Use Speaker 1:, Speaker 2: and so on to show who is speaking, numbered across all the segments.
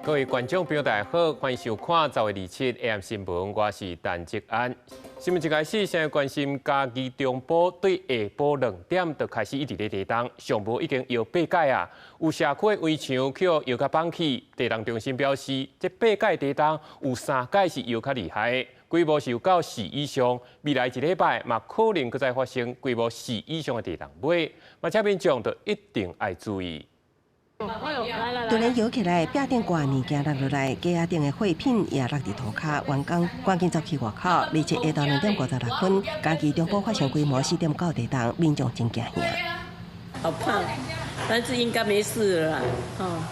Speaker 1: 各位觀眾朋友，大家好，歡迎收看10月27 AM 新聞，我是陳哲安。新聞一開始，先關心嘉義中部對下晡2點就開始一直咧地動，上無已經搖八擺啊！有社區的圍牆去搖甲崩去。地動中心表示，這八擺地動有三擺是搖較厲害的，規模是有到4以上。未來一禮拜嘛可能閣再發生規模四以上的地動尾，嘛請民眾就一定愛注意。
Speaker 2: 突然搖起來，壁頂掛物件落落來，架仔頂的貨品也落佇塗跤，員工趕緊走去外口。27下晝2點56分，嘉義中部發生規模4.9地動，民眾真驚嚇。
Speaker 3: 好怕，但是應該沒事了啦。哦，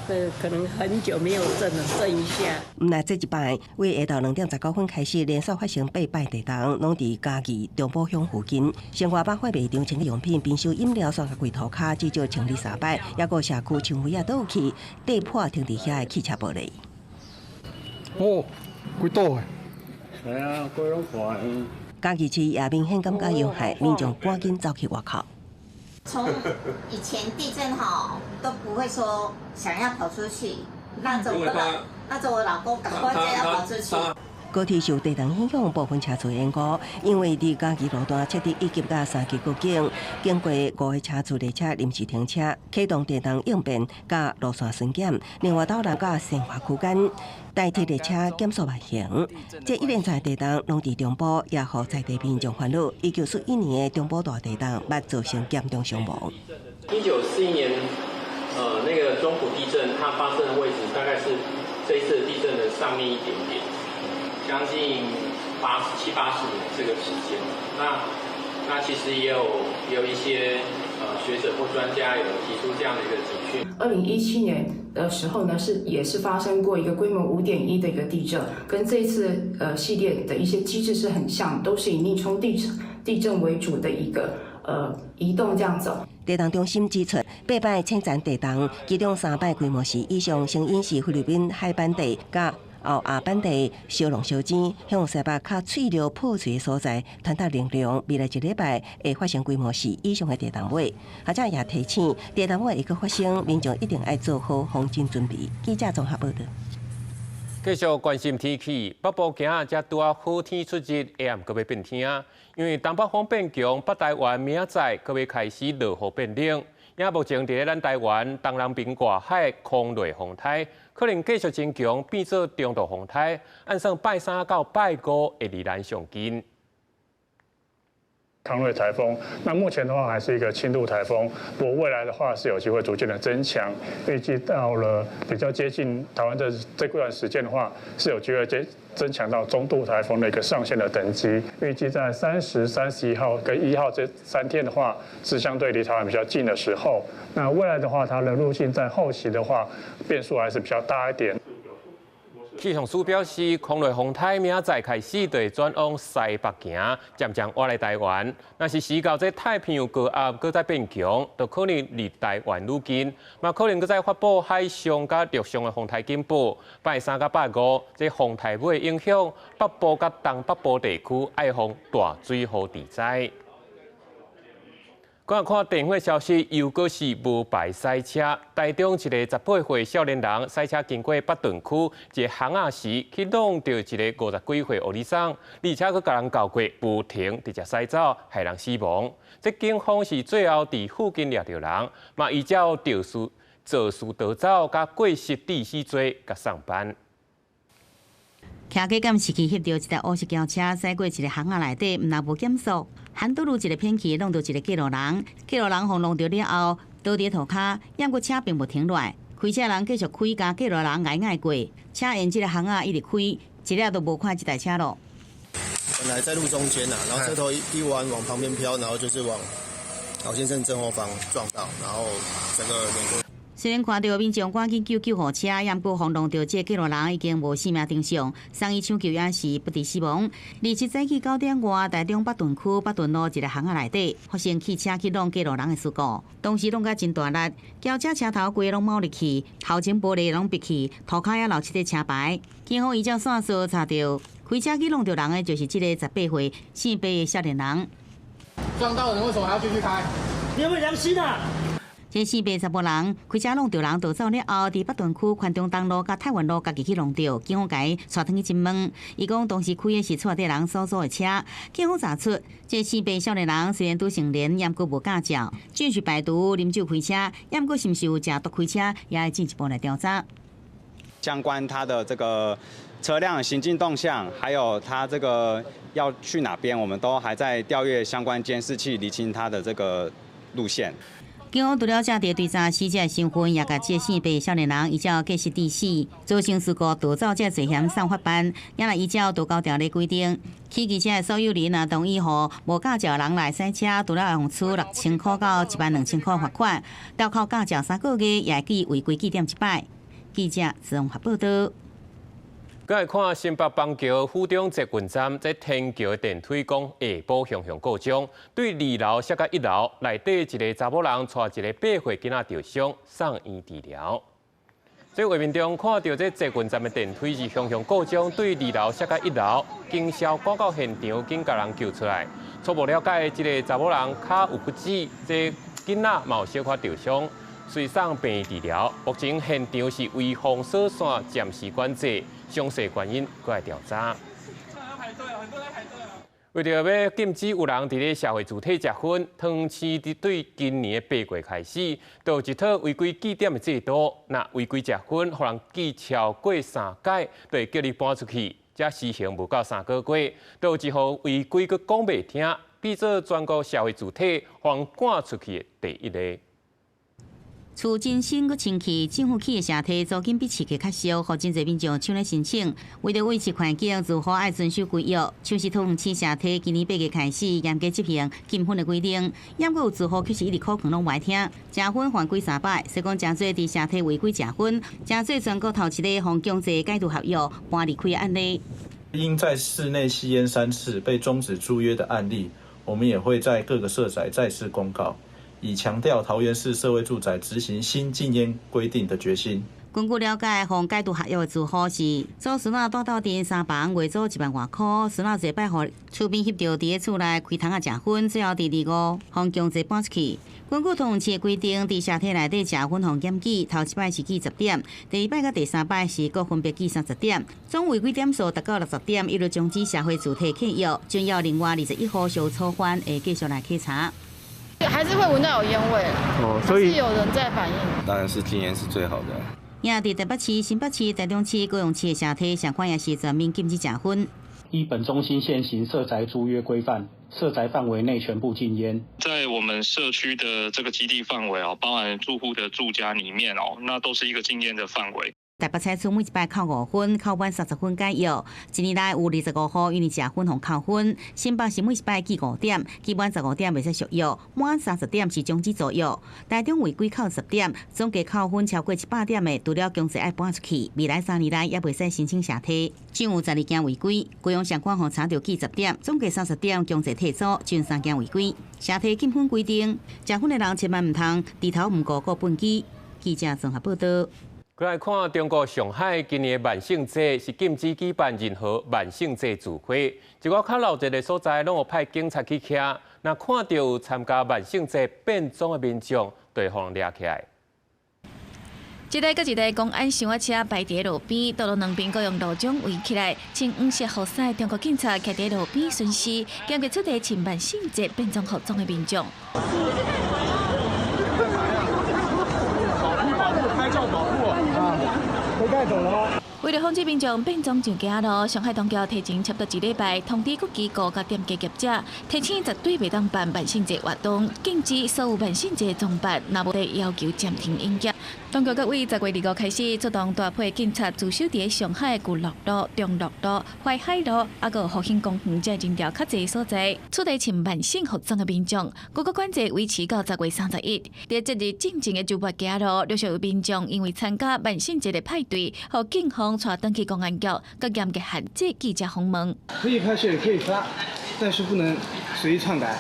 Speaker 3: 這可能很久沒有震了，震一下。
Speaker 2: 毋但這一擺，為下晝2點19分開始，連續發生八擺地動，攏佇嘉義中部鄉附近。生活百貨賣場清理用品、冰箱飲料煞共規塗跤，至少清理三擺。抑閣社區牆圍仔倒去，跌破停佇遐的汽車玻璃。
Speaker 4: 哦，規倒的。
Speaker 5: 係啊，規攏破。
Speaker 2: 嘉義市也明顯感覺搖撼，民眾趕緊走去外口。
Speaker 6: 從以前地震哈都不會說想要跑出去，拉著我老公趕快就要跑出去。
Speaker 2: 高鐵受地動影響，部分車次延誤，因為佇嘉義路段設置一級佮三級預警，經過五个車次列車臨時停車，啟動地動應變佮路線巡檢。另外，斗南佮善化區間代替列車減速慢行。這一連串地動攏佇中部，也予在地民眾煩惱。1941年的中部大地動，捌造成嚴重傷亡。
Speaker 7: 1941年，那個中埔地震，它發生的位置大概是這一次地震的上面一點點。將近八七八十年這個時間，那其實也有一些學者或專家有提出這樣的一個警訊。
Speaker 8: 2017年的時候呢，是也是發生過一個規模5.1的一個地震，跟這一次系列的一些機制是很像，都是以逆衝地震為主的一個移動這樣走。
Speaker 2: 地動中心指出，八擺淺層地動，其中三擺規模四以上，成因是菲律賓海板地佮後亞板地相挵相擠，向西北較脆弱破碎的所在傳達能量，未來一禮拜會發生規模四以上的地動尾。學者也提醒，地動尾會閣發生，民眾一定愛做好防震準備。記者綜合報導。
Speaker 1: 繼續關心天氣，北部今仔才拄仔好天出日，下暗閣欲變天，因為東北風變強，北台灣明仔載閣欲開始落雨變冷。也目前佇咧咱台灣東南邊外海空內風颱，可能繼續增強，變做中度風颱。按算拜三到拜五會離咱上近。
Speaker 9: 康瑞颱風，那目前的話還是一個輕度颱風，不過未來的話是有機會逐漸的增強，預計到了比較接近台灣的這段時間的話，是有機會增強到中度颱風的一個上限的等級。預計在30、31號跟1號這3天的話，是相對離台灣比較近的時候。那未來的話，它的路徑在後期的話，變數還是比較大一點。
Speaker 1: 氣象署表示，空內風颱明仔載開始就會轉往西北行，漸漸倚來台灣。若是時到這太平洋高壓閣再變強，就可能離台灣愈近，嘛可能閣再發布海上佮陸上的風颱警報。拜三佮拜五，這風颱尾影響北部佮東北部地區，愛防大水雨致災。看看電話消息，又閣是無牌駛車。台中一个18歲少年人駛車經過北屯區一个巷仔時，去挵著一个50幾歲烏尼桑，而且閣共人交過無停，直接駛走，害人死亡。這警方是最後佇附近掠著人，嘛依照肇事逃走佮過失致死罪共送辦。
Speaker 10: 騎過監視器翕著一台烏色轎車駛過一个巷仔內底，毋但無減速，還拄路一个偏去，挵著一个過路人，過路人予挵著了後，倒佇塗跤，毋過車並無停落來，開車人繼續開，共過路人𠊎𠊎過，車沿這个巷仔一直開，一下都無看這台車咯。
Speaker 11: 本來在路中間啊，然後車頭一彎往旁邊飄，然後就是往老先生正後方撞到，然後整個碾過。
Speaker 10: 雖然看著民眾趕緊叫救護車，毋過予挵著這個過路人已經無生命徵象，送醫搶救也是不治死亡。27早起9點外，台中北屯區北屯路一个巷仔內底發生汽車去挵過路人的事故，當時挵甲真大力，轎車車頭規個攏冒入去，頭前玻璃攏爿去，塗跤也留七個車牌。警方依照線索查著，開車去挵著人的就是這个18歲姓白的少年人。
Speaker 12: 撞到人為什麼還要繼續開？你有沒有良心啊？
Speaker 10: 這姓白查埔人開車挵著人逃走了後，佇北屯區寬中東路佮太原路家己去挵著，警方共伊帶轉去質問。伊講當時開的是厝內底人所租的車。警方查出，這姓白少年人雖然拄成年，猶閣無駕照，只是排除啉酒開車，猶閣是毋是有食毒開車，也會進一步來調查。
Speaker 12: 相關他的這個車輛行進動向，還有他這個要去哪邊，我們都還在調閱相關監視器，釐清他的這個路線。
Speaker 10: 警方除了這佇追查死者的身份，也共這姓白少年人依照過失致死、造成事故逃走這罪嫌送法辦，也來依照道交條例規定，汽機車的所有人若同意予無駕照人來駛車，除了會予處6000箍到12000塊罰款，吊扣駕照3個月，也會記違規記點一擺。記者綜合報道。
Speaker 1: 閣來看新北板橋府中捷運站，這天橋的電梯講下晡雄雄故障，對二樓摔到一樓，內底一个查某人帶一个8歲囡仔著傷，送院治療。這畫面中看到這捷運站的電梯是雄雄故障，對二樓摔到一樓，警消趕到現場，緊共人救出來。初步了解，這个查某人跤有骨折，這囡仔嘛有小可著傷，隨送病院治療。目前現場是圍封鎖線，暫時管制。詳細原因閣來調查。為著欲禁止有人佇咧社會住宅食薰，桃園市佇對今年的8月開始，就有一套違規記點的制度。若違規食薰，予人記超過三擺，就會叫你搬出去。這時限無夠3個月，就有一戶違規閣講袂聽，變做全國社會住宅予人趕出去的第一个。
Speaker 10: 厝真新閣清氣，政府起的社宅租金比市價較俗，予真濟民眾搶咧申請。為著維持環境，住戶愛遵守規約。像是桃園市社宅今年8月開始嚴格執行禁薰的規定，猶閣有住戶卻是一直苦勸攏無愛聽，食薰犯規三擺，所以講誠濟佇社宅違規食薰，誠濟全國頭一个予強制解除合約搬離開的案例。
Speaker 13: 因在室內吸菸3次被終止租約的案例，我們也會在各個社宅再次公告。以強調桃園市社會住宅執行新禁菸規定的決心。
Speaker 10: 根據了解，予解除合約的住戶是祖孫仔蹛鬥陣三房，月租1萬外箍，孫仔濟擺予厝邊翕著佇咧厝內開窗仔食薰，最後佇25予強制搬出去。根據桃園市的規定，佇社宅內底食薰予檢舉，頭一擺是記10點，第二擺佮第三擺是閣分別記30點，總違規點數達到60點，一律終止社會住宅契約，將要另外21戶受處分，會繼續來稽查。
Speaker 14: 還是會聞到有菸味，哦，所以有人在反映。
Speaker 15: 當然是禁菸是最好的。
Speaker 10: 也佇台北市、新北市、台中市、高雄市的社宅，相款也是全面禁止食薰。
Speaker 16: 依本中心現行社宅租約規範，社宅範圍內全部禁菸。
Speaker 17: 在我們社區的這個基地範圍哦，包含住戶的住家裡面哦，那都是一個禁菸的範圍。
Speaker 10: 台北採取每一擺扣5分，扣滿30分解約。一年內有25戶因為食薰予扣分。新北市每一擺記5點，記滿15點袂使續約，滿30點是終止租約。台中違規扣10點，總計扣分超過100點的，除了強制愛搬出去，未來3年內也袂使申請社宅。總有12件違規，高雄相款予查著記10點，總計30點強制退租，總3件違規。社宅禁薰規定，食薰的人千萬毋通低頭毋顧顧畚箕。記者綜合報道。
Speaker 1: 過來看中國上海今年的萬聖節是禁止舉辦任何萬聖節聚會，一寡較鬧熱的所在，攏有派警察去徛。若看著有參加萬聖節變裝的民眾，就會予人掠起來。
Speaker 18: 一台閣一台公安小車排佇路邊，道路兩邊閣用路障圍起來，穿黃色雨傘的中國警察徛佇路邊巡視，檢查出佇穿萬聖節變裝服裝的民眾。
Speaker 4: 拍照保護啊！被帶走了嗎？
Speaker 18: 為著防止民眾變裝上街路，上海當局提前差不多一禮拜通知各機構佮店家業者，提醒絕對袂當辦萬聖節活動，禁止所有萬聖節裝扮，若無得要求暫停營業。當局閣對10月25開始出動大批警察駐守佇上海巨鹿路、中樂路、淮海路，抑閣復興公園這人潮較濟所在，處理穿萬聖服裝的民眾。各個管制維持到10月31。佇節日進前的周末街路，陸續有民眾因為參加萬聖節的派對，予警方帶轉去公安局，閣嚴格限制記者訪問。
Speaker 19: 可以拍攝，可以發，但是不能隨意篡改，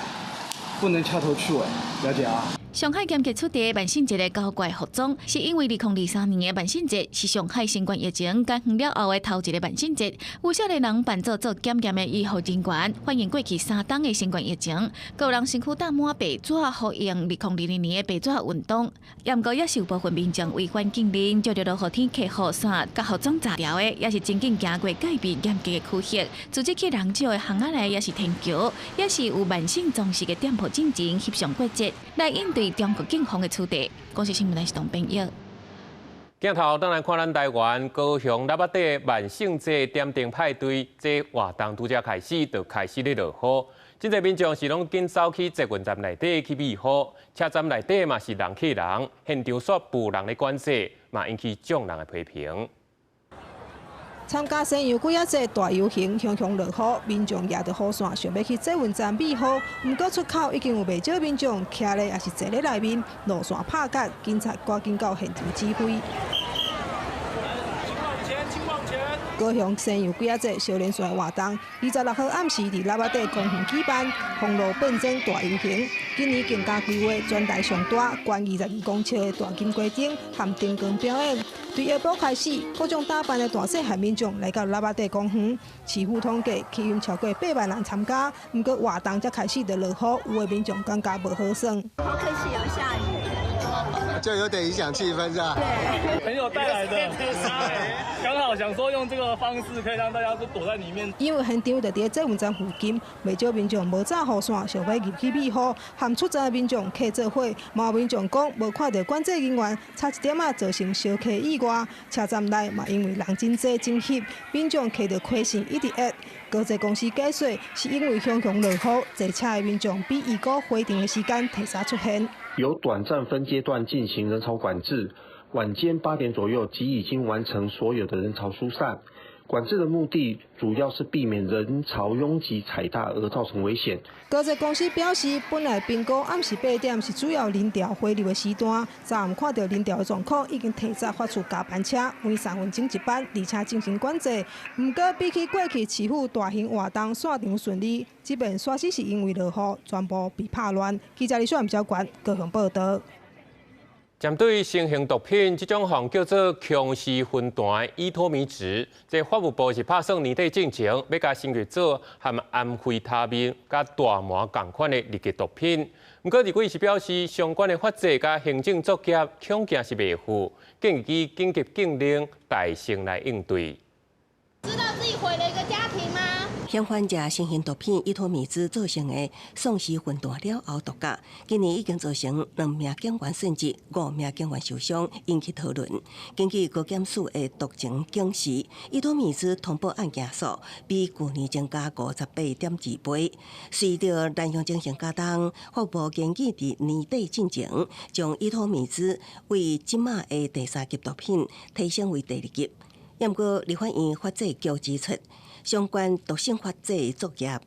Speaker 19: 不能掐頭去尾，了解啊？
Speaker 18: 上海嚴格取締萬聖節的搞怪服裝，是因為2023年的萬聖節是上海新冠疫情解封了後的頭一个萬聖節，有少年人扮做做檢驗的醫護人員，反映過去3冬的新冠疫情，閣有人身軀貼滿白紙，呼應2022年的白紙運動。毋過也是有部分民眾違反禁令，藉著落雨天提雨傘，共服裝炸掉的，也是真緊行過戒備嚴格的區域，組織去人少的巷仔內，抑是天橋，抑是有萬聖裝飾的店鋪進前翕相過節，來應對中國警方的取締。公視新聞台是董編譯。
Speaker 1: 鏡頭轉來看咱台灣高雄喇叭底萬聖節點燈派對，這活動拄才開始就開始咧落雨，真濟民眾是攏緊走去捷運站內底去避雨，車站內底嘛是人擠人，現場煞無人咧管制，嘛引起眾人的批評。
Speaker 19: 參加西洋鬼仔節大遊行，雄雄落雨，民眾舉著雨傘，想欲去捷運站避雨。毋過出口已經有袂少民眾徛咧，抑是坐咧內面，路線拍結，警察趕緊到現場指揮。高雄西洋鬼仔節小連串活動，26號暗時佇喇叭底公園舉辦，封路變裝大遊行。今年更加規劃全台上大、懸22公尺的大金雞燈和燈光表演。對下晡開始，各種打扮的大細漢民眾來到喇叭底公園，市府統計吸引超過8萬人參加。毋過活動才開始就落雨，有的民眾感覺無好耍。
Speaker 20: 好可惜有下雨。
Speaker 11: 就有點影響氣氛，是吧？
Speaker 20: 對，
Speaker 21: 朋友帶來的，剛好想說用這個方式可以讓大家都躲在裡面。
Speaker 19: 因為現場就佇捷運站附近，袂少民眾無罩雨傘，想欲入去避雨，和出站的民眾客做伙，嘛有民眾講無看著管制人員，差一點仔造成相墘意外。車站內嘛因為人真濟真擠，民眾騎著開線一直壓。高捷公司解釋，是因為雄雄落雨，坐車的民眾比預估規定的時間提早出現。
Speaker 22: 有短暫分階段進行人潮管制，晚間8點左右即已經完成所有的人潮疏散。管制的目的主要是避免人潮擁擠踩踏而造成危險。
Speaker 19: 高捷公司表示，本來評估暗時8點是主要人潮匯入的時段，昨暗看著人潮的狀況，已經提早發出加班車，每3分鐘一班，而且進行管制。毋過比起過去市府大型活動散場順利，這擺煞是因為落雨，全部被拍亂。記者李小文小高雄報導。
Speaker 1: 針對新型毒品，這種項叫做強勢芬彈依托咪酯，這法務部是拍算年底進前，欲共升級做和安非他命佮大麻仝款的二級毒品。毋過，立委是表示，相關的法制佮行政作業恐驚是袂赴，建議緊急禁令代先來應對。
Speaker 14: 知道自己毀了一個家庭嗎？
Speaker 2: 嫌犯食新型毒品依托咪酯造成的喪屍混蛋了後毒駕，今年已經造成2名警員殉職，5名警員受傷，引起討論。根據高檢署的毒情警示，依托咪酯通報案件數比舊年增加58.2倍。隨著濫用情形加重，法務部建議佇年底進前，將依托咪酯為這馬的第三級毒品提升為第二級。毋過立法院法制局指出，相關毒性法制作業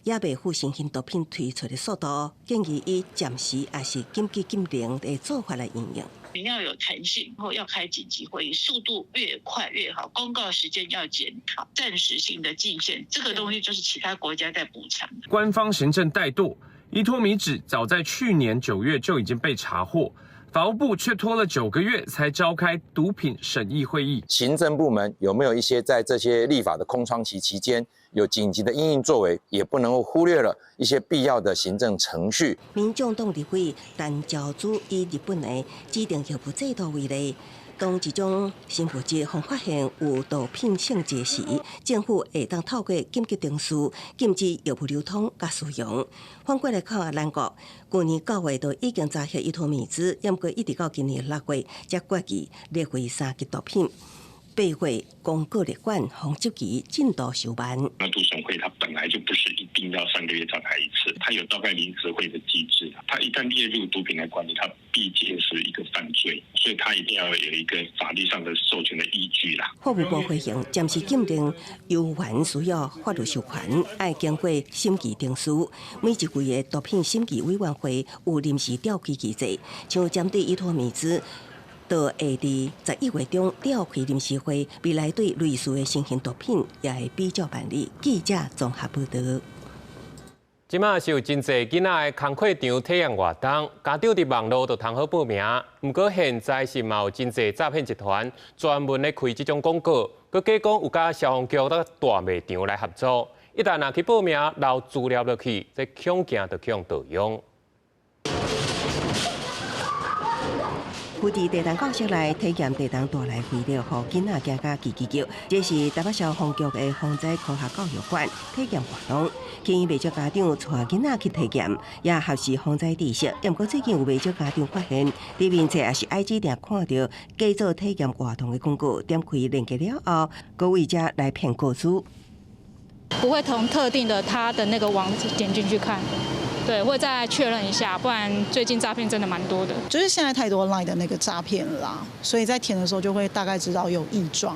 Speaker 2: 也袂赴新型毒品推出的速度，建議以暫時抑是緊急禁令的做法來應用。
Speaker 23: 你要有彈性，或要開緊急會議，速度越快越好，公告時間要檢討，暫時性的禁限，這個東西就是其他國家在補強。
Speaker 24: 官方行政怠惰，依托咪酯早在去年9月就已經被查獲。法務部卻拖了9個月才召開毒品審議會議。
Speaker 25: 行政部門有沒有一些在這些立法的空窗期期間有緊急的因應作為，也不能夠忽略了一些必要的行政程序。
Speaker 2: 民眾黨立委陳昭姿以日本的指定藥物制度為例，當一種新物質予發現有毒品性質時，政府會當透過緊急程序禁止藥物流通佮使用。反過來看，咱國去年9月就已經查獲依托咪酯，毋過一直到今年6月才決議列為三級毒品。8月公告列管，予執期進度收慢。
Speaker 26: 那毒審會它本來就不是一定要3個月召開一次，它有召開臨時會的機制。它一旦列入毒品來管理，它畢竟是一個犯罪，所以它一定要有一個法律上的授權的依據啦。
Speaker 2: 法務部回應，暫時禁令猶原需要法律授權，愛經過審議程序。每一季的毒品審議委員會有臨時調開機制，像針對依托咪酯，就會佇11月中召開臨時會，未來對類似的新型毒品也會比照辦理。記者綜合報導。
Speaker 1: 這馬是有真濟囡仔的工課場體驗活動，家長佇網路就通好報名。毋過現在是嘛有真濟詐騙集團專門咧開這種廣告，閣假講有佮消防局佮大賣場來合作，一旦若去報名留資料落去，這恐驚就去予盜用。
Speaker 2: 負責地動教室內體驗地動帶來威力，予囡仔驚甲吱吱叫。這是台北消防局的防災科學教育館體驗活動，吸引袂少家長帶囡仔去體驗，也學習防災知識。毋過最近有袂少家長發現，佇面冊抑是 IG 定看著假做體驗活動的廣告，點開連結了後，閣為遮來騙個資。
Speaker 3: 不會從特定的他的那個網點進去看。對，會再確認一下，不然最近詐騙真的蠻多的。
Speaker 5: 就是現在太多 LINE 的那個詐騙了啦，所以在填的時候就會大概知道有異狀。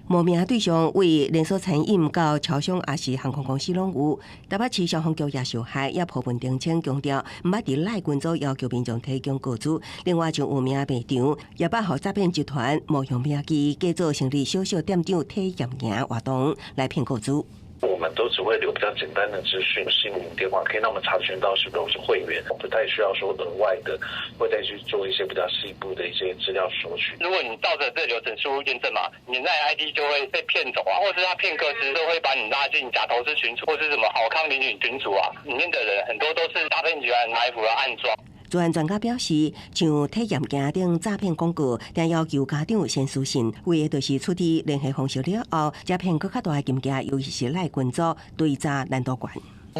Speaker 2: 冒名對象為連鎖餐飲到超商，抑是航空公司攏有。台北市消防局也受害，也鋪文澄清強調，毋捌佇 LINE 群組要求民眾提供個資。另外，就有名賣場也捌予詐騙集團冒用名義，假做成立小小店長體驗營活動來騙個資。
Speaker 6: 我們都只會留比較簡單的資訊，姓名、電話，可以讓我們查詢到是否是會員，不太需要說額外的，會再去做一些比較細部的一些資料索取。
Speaker 7: 如果你照著這流程輸入驗證碼，你那 ID 就會被騙走啊，或是他騙個資都會把你拉進假投資群組，或是什麼好康領取群組啊，裡面的人很多都是詐騙集團埋伏的暗樁。
Speaker 2: 資安專家表示，像體驗營等詐騙廣告，定要求家長先私訊，為的就是取得聯繫方式了後，才騙閣較大的金額，尤其是 LINE 群組追查難度懸。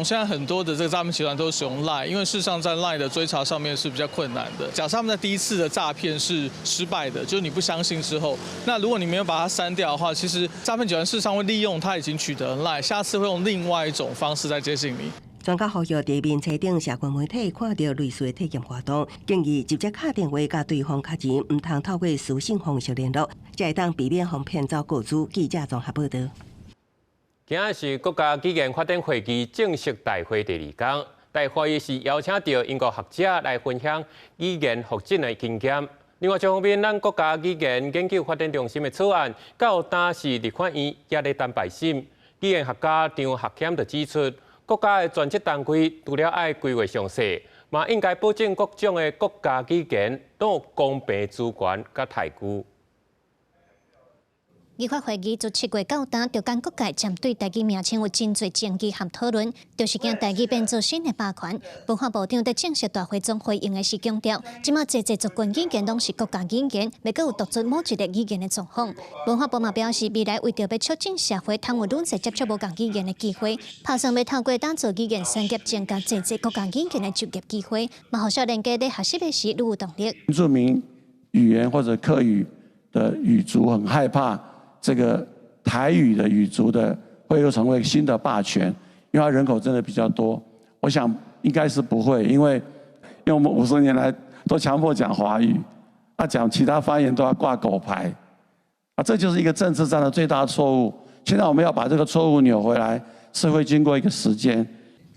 Speaker 8: 現在很多的這個詐騙集團都使用 LINE，因為事實上在 LINE 的追查上面是比較困難的。假設他們在第一次的詐騙是失敗的，就是你不相信之後，那如果你沒有把它刪掉的話，其實詐騙集團事實上會利用他已經取得 LINE，下次會用另外一種方式再接近你。
Speaker 2: 專家呼籲佇面冊頂社群媒體看著類似的體驗活動，建議直接敲電話佮對方確認，毋通透過私訊方式聯絡，才會當避免予騙走個資。記者綜合報導。
Speaker 1: 今仔是國家語言發展會議正式大會第二工，大會是邀請著英國學者來分享語言發展的經驗。另外一方面，咱國家語言研究發展中心的草案，到今是立法院也咧等待審。語言學家張學謙就指出，國家的專責單位除了愛規劃詳細，嘛應該保證各種的國家語言都有公平資源佮待遇。
Speaker 20: 立法會議自7月到今，就間各界針對台語名稱有真濟爭議和討論，就是驚台語變做新的霸權。文化部長佇正式大會中回應的時強調，這馬濟濟族群語言攏是國家語言，袂閣有獨尊某一个語言的狀況。文化部嘛表示，未來為著欲促進社會通有愈濟接觸無仝語言的機會，拍算欲透過打造語言產業，增加濟濟國家語言的就業機會，嘛予少年家佇學習的時愈有動力。
Speaker 27: 原住民語言或者客語的語族很害怕。這個台語的語族的會又成為新的霸權，因為它人口真的比較多。我想應該是不會，因為我們50年來都強迫講華語，啊講其他方言都要掛狗牌，啊這就是一個政治上的最大錯誤。現在我們要把這個錯誤扭回來，是會經過一個時間。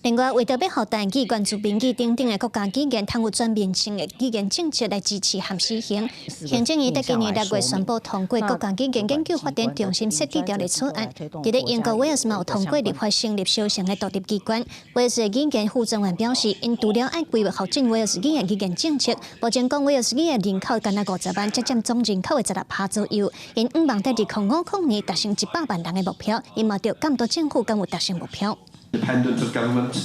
Speaker 20: 另外，為著欲予台語、原住民語等等的國家語言，通有全面性的語言政策來支持和實行。行政院佇今年6月宣布通過國家語言研究發展中心設置條例草案。佇咧英國威爾斯嘛有通過立法成立相像的獨立機關。威爾斯的語言副專員表示，𪜶除了愛規劃發展威爾斯語言語言政策，目前講威爾斯語的人口干焦50萬，才佔總人口的16%左右。𪜶向望佇2050年達成100萬人的目標，𪜶嘛著監督政府敢有達成目標。
Speaker 28: Independent of government,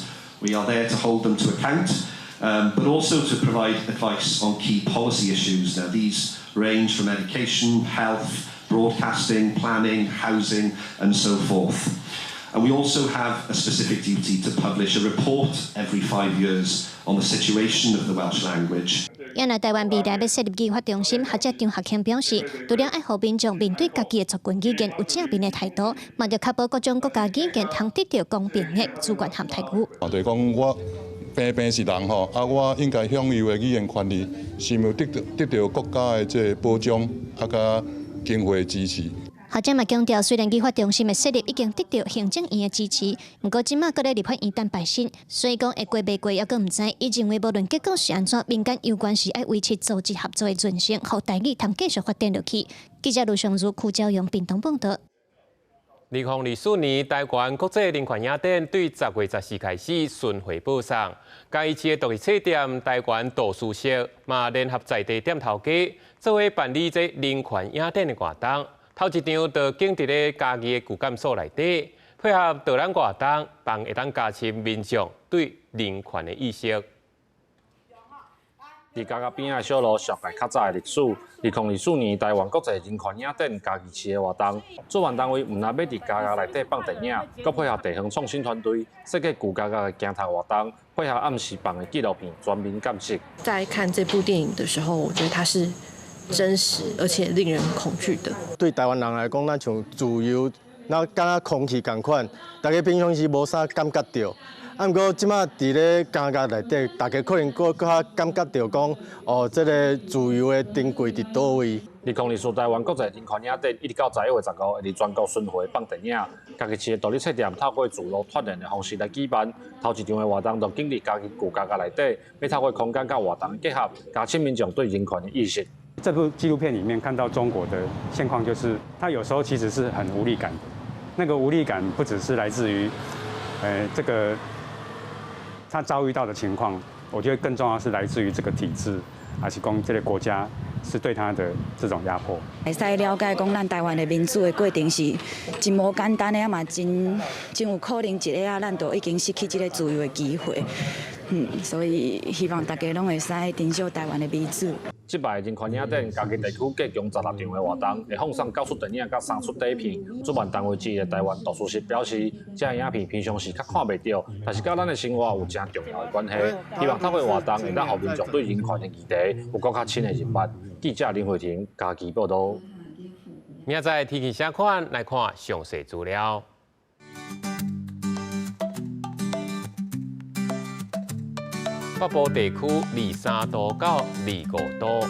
Speaker 28: we are there to hold them to account, but also to provide advice on key policy issues. Now, these range from education, health, broadcasting, planning, housing, and so forth. And we also have a specific duty to publish a report every 5 years on the situation of the Welsh language.
Speaker 20: 也若台灣未來欲設立語發中心，學者張學謙表示，除了愛予民眾面對家己的族群語言有正面的態度，嘛著確保各種國家語言通得著公平的資源和待遇。
Speaker 29: 啊，就是講我平平是人吼，啊，我應該享有的語言權利，是毋得著國家的這個保障，啊，佮經費支持。
Speaker 20: 學者嘛強調，雖然語發中心的設立已經得著行政院的支持，毋過這馬閣咧立法院等待審，所以講會過袂過猶閣毋知。伊認為無論結果是按怎，民間有關是愛維持組織合作的韌性，予台語通繼續發展落去。記者盧尚如、邱昭陽屏東報導。
Speaker 1: 2024年台灣國際人權影展對10月14開始巡迴播送，嘉義市的獨立冊店台灣圖書室嘛聯合在地店頭家，做伙辦理這人權影展的活動。頭一場就景佇咧嘉義的舊監所內底，配合導覽活動，幫會當加深民眾對人權的意識。
Speaker 4: 佇監獄邊仔小路，紹介較早的歷史。2024年台灣國際人權影展嘉義市的活動，主辦單位毋但欲佇監獄內底放電影，閣配合地方創新團隊設計舊監獄的鏡頭活動，配合暗時放的紀錄片全面監視。
Speaker 9: 在看這部電影的時候，我覺得它是真實而且令人恐懼的。
Speaker 10: 對台灣人來講，咱像自由，那敢若空氣仝款，大家平常時無啥感覺著。啊，毋過這馬佇咧監獄內底，大家可能閣較感覺著講，哦，這个自由的珍貴佇佗位。
Speaker 4: 2024台灣國際人權影展一直到11月15，會佇全國巡迴放電影。嘉義市的獨立冊店透過自路串聯的方式來舉辦。頭一場的活動就景佇嘉義舊監獄內底，欲透過空間佮活動結合，加深民眾對人權的意識。
Speaker 12: 這部紀錄片裡面看到中國的現況，就是他有時候其實是很無力感的。那個無力感不只是來自於，這個。他遭遇到的情況，我覺得更重要是來自於這個體制，還是講這個國家是對他的這種壓迫。
Speaker 13: 會使了解講，咱台灣的民主的過程是真無簡單的，啊嘛真真有可能一下仔，咱就已經失去這個自由的機會。所以希望大家攏會使珍惜台灣的民主。
Speaker 4: 這擺人權影展，嘉義地區計共16場的活動，會放送九齣電影佮三齣短片。主辦單位之一的台灣圖書室表示，這影片平常時較看袂著，但是佮咱的生活有誠重要的關係。希望透過活動，會當予民眾對人權的議題有閣較深的認識。記者林慧婷嘉義報導。
Speaker 1: 明仔載天氣啥款？來看詳細資料。北部地區23度到25度，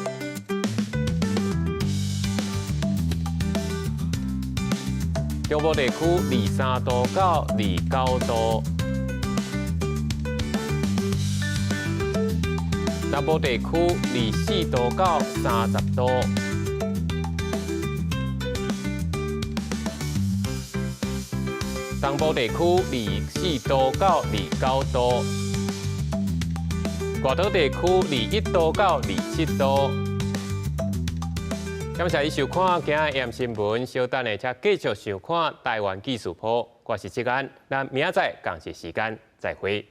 Speaker 1: 中部地區23度到29度，南部地區24度到30度，東部地區24度到29度。外島地區21度到27度。感謝你收看今日 AM 新聞，稍等下，請繼續收看台灣記事簿。我是志安，咱明仔載仝一時間再會。